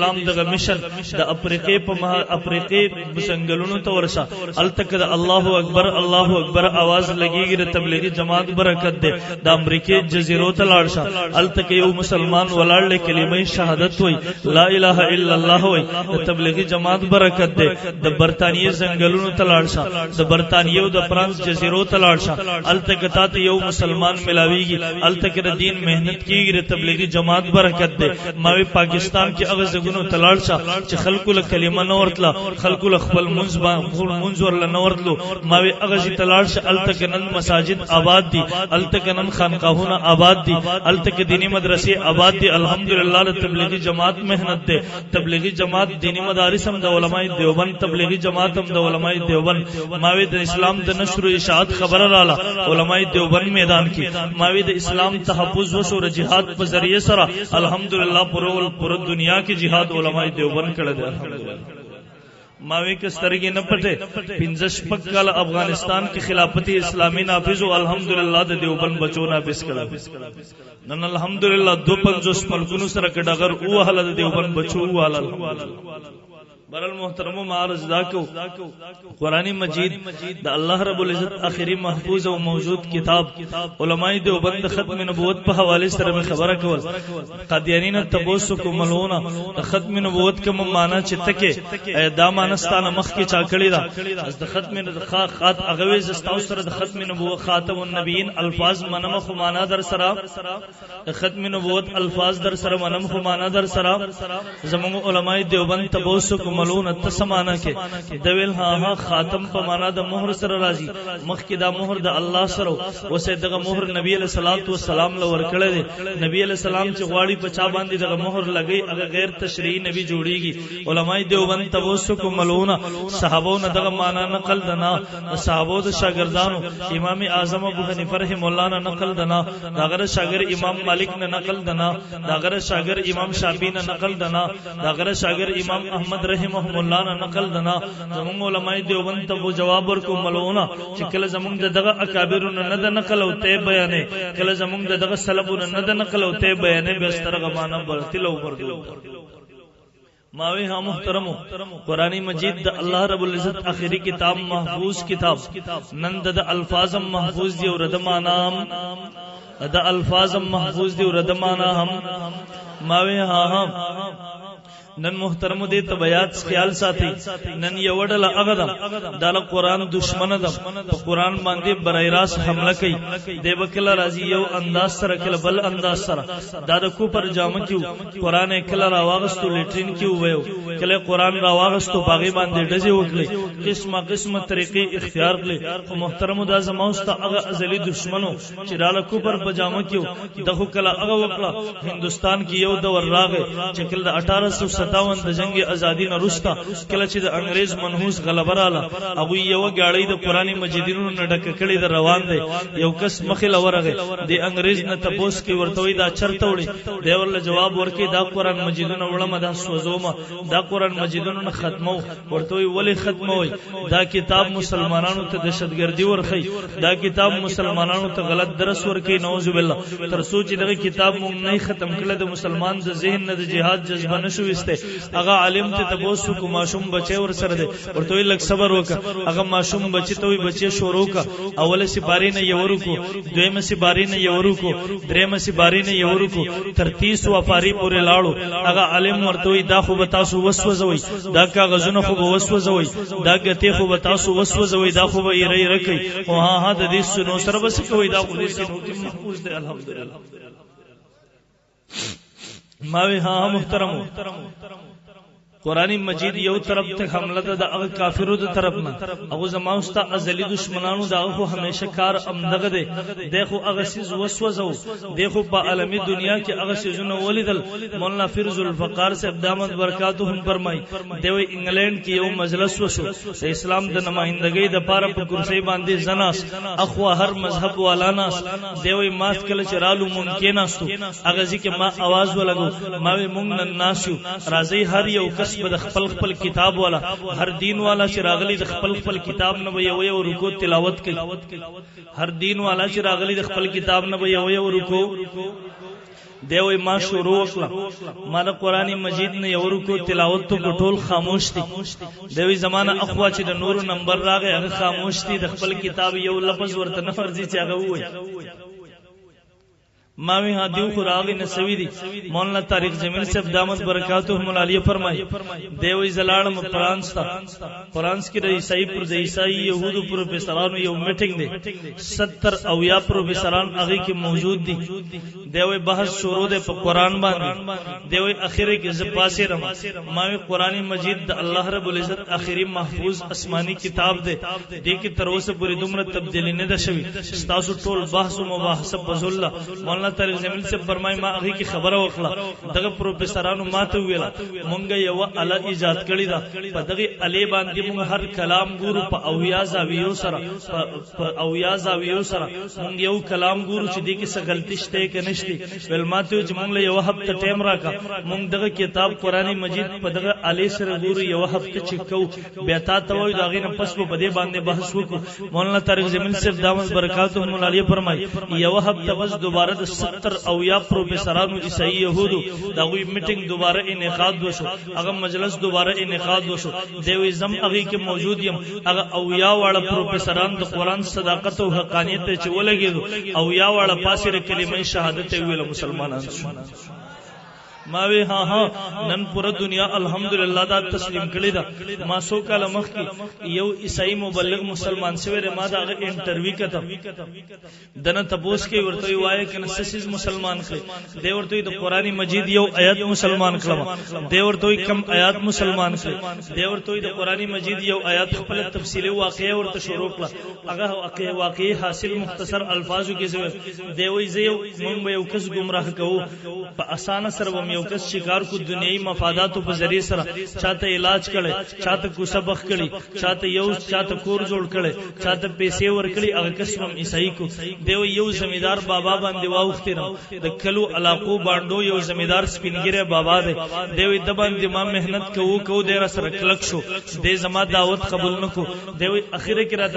اسلام دغه مشن د افریقې په افریقې ځنګلونو ته ورشه، هلته که د الله اکبر الله اکبر اواز لګیږي د تبلیغي جماعت برکت دی. د امریکې جزیرو ته لاړ شه، هلته که یو مسلمان ولاړ دی کلمه شهادت وایي، لا اله الا الله وایي، د تبلیغي جماعت برکت دی. د برتانیې ځنګلونو ته لاړ شه، د برتانیې او د فرانس جزیرو ته لاړ شه، هلته که تا ته یو مسلمان ملاویږي، هلته که د دین محنت کیږي، د تبلیغي جماعت برکت دی. ما وی پاکستان کې هغه ځګونو ته لاړ شه چې خلکو له کلمه نه ورتله، خلکو له خپل منځ خپل منځ ورله نه ورتلو. ما وی هغه ځای ته لاړ شه، هلته که نن مساجد آباد دي، هلته که نن خانقاهونه آباد دي، هلته که دیني مدرسې آباد دي، الحمدلله د تبلیغي جماعت محنت دی. تبلیغي جماعت دیني مدارس هم د علماء دیوبند، تبلیغي جماعت هم د علماء دیوبند. ما وی د اسلام د نشر و اشاعت خبره رااله علماء دیوبند میدان کې. ما وی د اسلام تحفظ وشو د جهاد په ذریعه سره، الحمدلله پوره دنیا کې جهاد علماء دیوبند کړی دی، الحمدلله. ما وی که سترګې نه پټې، 65 کاله افغانستان کې خلافت اسلامي نافذ او الحمدلله د دیوبند بچو نافذ کړل. نن الحمدلله 52 ملکونو سره کډغر اوهله د دیوبند بچو واله، الحمدلله. برل محترم معرض دا کو قرآن مجید د الله رب العزت اخیری محفوظ او موجود کتاب. علماء دیوبند ختم نبوت په حواله سره خبره کول، قادیانی نه تبوس کو ملونه د ختم نبوت کوم معنا چې تکه دا معنا ستانه مخ کې چا کړی دا از د ختم خات اغوي زستاو سره د ختم نبوت خاتم النبیین الفاظ منم خو معنا در سره د ختم نبوت الفاظ در سره منم خو معنا در سره. زموږ علماء دیوبند تبوس کو ملون تسمانه کې دویل ها ها خاتم په معنا د مهر سره راځي، مخکې دا مهر د الله سره وسه دغه مهر نبی علیہ الصلوۃ والسلام له ورکړی دی. نبی علیہ السلام چې غواړي په چا باندې دغه مهر لګي هغه غیر تشریعي نبی جوړیږي. علماء دیوبند تبوس کو ملون صحابو نه دغه معنا نقل دنا، صحابو د شاګردانو امام اعظم ابو حنیفه رحم الله نه نقل دنا، داغره شاګر امام مالک نه نقل دنا، داغره شاګر امام شافعی نه نقل دنا، داغره شاګر امام احمد رحمهم الله نه نقل دنا. زمونږ علماء دیوبند ته جواب ورکو ملونه چې کله زمونږ دغه اکابرونو نه د نقل او ته بیانې، کله زمونږ دغه سلفونو نه د نقل او ته بیانې، به سترغه معنا برتل او مردود. ماوی ها محترمو، قرآن مجید د الله رب العزت اخیری کتاب، محفوظ کتاب. نن د الفاظم محفوظ دی او د معنام د الفاظم محفوظ دی او د معنا هم. ماوی ها ها نن محترم دې ته بیات خیال ساتي. نن یو ډله هغه ده د قرآن دشمن ده، په قرآن باندې برای راست حمله کوي. دی به کله راځي یو انداز سره، کله بل انداز سره. دا د کوپر جامه کیو قرآن کله راواغستو لیټرین کیو ویو، کله قرآن راواغستو باغی باندې ډزې وکړي، قسمه قسمه طریقې اختیار کړي. خو محترم دا زما اوسته هغه ازلی دشمنو چې راله کوپر په جامه کیو دغه کله هغه وکړه. هندستان کې یو دور راغی چې کله د 1857 د جنگ ازادي نه وروسته کله چې د انګريز منحوس غلبه راله، هغوی یوه ګاړۍ د قرآن مجیدینونو نه ډکه کړې ده روان دی. یو کس مخې له ورغی، د انګريز نه تپوس کوي، ورته وایي دا چرته وړي؟ دی ورله جواب ورکوي دا قرآن مجیدونه وړمه، دا سوځومه، دا قرآن مجیدونه نه ختمو. ورته وایي ولې ختموي؟ دا کتاب مسلمانانو ته دهشتګردي ورښيي، دا کتاب مسلمانانو ته غلط درس ورکوي، نعوذ بالله. تر څو چې دغه کتاب مونږ نه ختم کړی د مسلمان د ذهن نه د جهاد جذبه نشو وسته. هغه عالم ته تپوس وکړو، ماشوم بچی ورسره دی، ورته وایي لږ صبر وکړه. هغه ماشوم بچی ته وایي بچی شروع کړه، اوله سپارې نه یو رکو، دویمه سپارې نه یو رکو، درېیمه سپارې نه یو رکو، تر 30 وفارې پورې لاړو. هغه عالم ورته وایي دا خو به تاسو وسوځوئ، دا کاغذونه خو به وسوځوئ، دا ګتې خو به تاسو وسوځوئ، دا خو به ایره ایره کوي، خو ها ها د دې سنو سره به څه کوئ؟ دا خو دې سینو کې محفوظ دی، الحمدلله. ماوی ها محترمو، قرآن مجید یو طرف ته حمله ده د هغه کافرو د طرف نه، هغه زما ستا ازلی دشمنانو دا خو همیشه کار امدغه دی. دی خو هغه څیز وسوځو، دی خو په عالمي دنیا کې هغه څیزونه ولیدل. مولانا فیروز الفقار صاحب دامت برکاتهم فرمای دی وی انګلند کې یو مجلس وشو د اسلام د نمایندګۍ د پاره، په کرسۍ باندې زناس اخوا هر مذهب والا ناس دی. وی ماس کله چې رالو مونږ کېناستو، هغه ځکه ما اواز ولګو، ما وی مونږ نن ناسو راځي هر یو کس به د خپل خپل کتاب والا، هر دین والا چې راغلی د خپل خپل کتاب نه به یو یو رکو تلاوت کوي، هر دین والا چې راغلی د خپل کتاب نه به یو یو رکو دی وای ما شروع وکړه، ما د قران مجید نه یو رکو تلاوت ته، ټول خاموش دي. دی وی زمانه اخوا چې د نورو نمبر راغی، هغه خاموش دي، د خپل کتاب یو لفظ ورته نه فرضي چې هغه وای. ما وی ها، دیو خو راغی نسوی دي. مولانا طارق جمیل صاحب دامت برکاتهم العالیه فرمای، دی وی زلاړم فرانس ته. فرانس کې د عیسائی پر د عیسائی يهودو پروفیسورانو یو میټینګ دی، 70 او یا پروفیسوران هغه کې موجود دي. دی وی بحث شروع دی په قران باندې. دی وی اخیره کې زه پاسې رم. ما وی قران مجید د الله رب العزت اخیری محفوظ آسماني کتاب دی، دې کې تر اوسه پورې دومره تبدیلی نه ده شوی، تاسو ټول بحث او مباحثه بزله. مولانا طارق جمیل صاحب فرمای، ما هغه کې خبره وکړه، دغه پروفیسورانو ماته ویل مونږ یو اله ایجاد کړی دا، په دغه اله باندې مونږ هر کلام ګورو، په 70 زاویو سره، په 70 زاویو سره مونږ یو کلام ګورو چې دې کې څه غلطی شته که نشته. ول ماته چې مونږ له یو هفته ټیم راکا، مونږ دغه کتاب قران مجید په دغه اله سره ګورو، یو هفته چې کو بیا تا ته وایو، دا غینه پس په دې باندې بحث وکړو. مولانا طارق جمیل صاحب دامت برکاتهم العالیه فرمای، یو هفته بس دوباره د 70 او یا پروفیسورانو عیسائی يهودو دا غوی میټینګ دوباره انعقاد وشو، هغه مجلس دوباره انعقاد وشو. دی وی زم هغه کې موجود یم. هغه او یا واړه پروفیسوران د قران صداقت او حقانیت چې ولګیدو، او یا واړه پاسې کلمه شهادت ویل، مسلمانان شو. ما وی ها ها، نن پوره دنیا الحمدلله دا تسلیم کړی دا. ما سو کاله مخکې یو عیسائی مبلغ مسلمان شوی، ما دا انټرویو کته، دنه تپوس کې ورته وایي کنه سسیز مسلمان کړي؟ دی ورته د قران مجید یو آیات مسلمان کړم. دی ورته کم آیات مسلمان کړي؟ دی ورته د قران مجید یو آیات. خپل تفصیلی واقعې ورته شروع کړه، هغه واقعې حاصل مختصر الفاظو کې زوی. دی وی زه یو مونږ یو کس گمراه کوو په اسانه سره، به یو کس شکار کو دنیوي مفاداتو په ذریعہ سره، چاته علاج کړي، چاته کوسه بخ کړي، چاته یو چاته کور جوړ کړي، چاته پیسې ور کړي، هغه کس هم عیسائی کو. دیو یو زمیدار بابا باندې واوختیرم، د کلو علاقو باندو یو زمیدار سپینګیره بابا دی. دیو د باندې ما مهنت کوو کو، دی را سره کلک شو، دی زما دعوت قبول نکو. دیو اخیره کې راته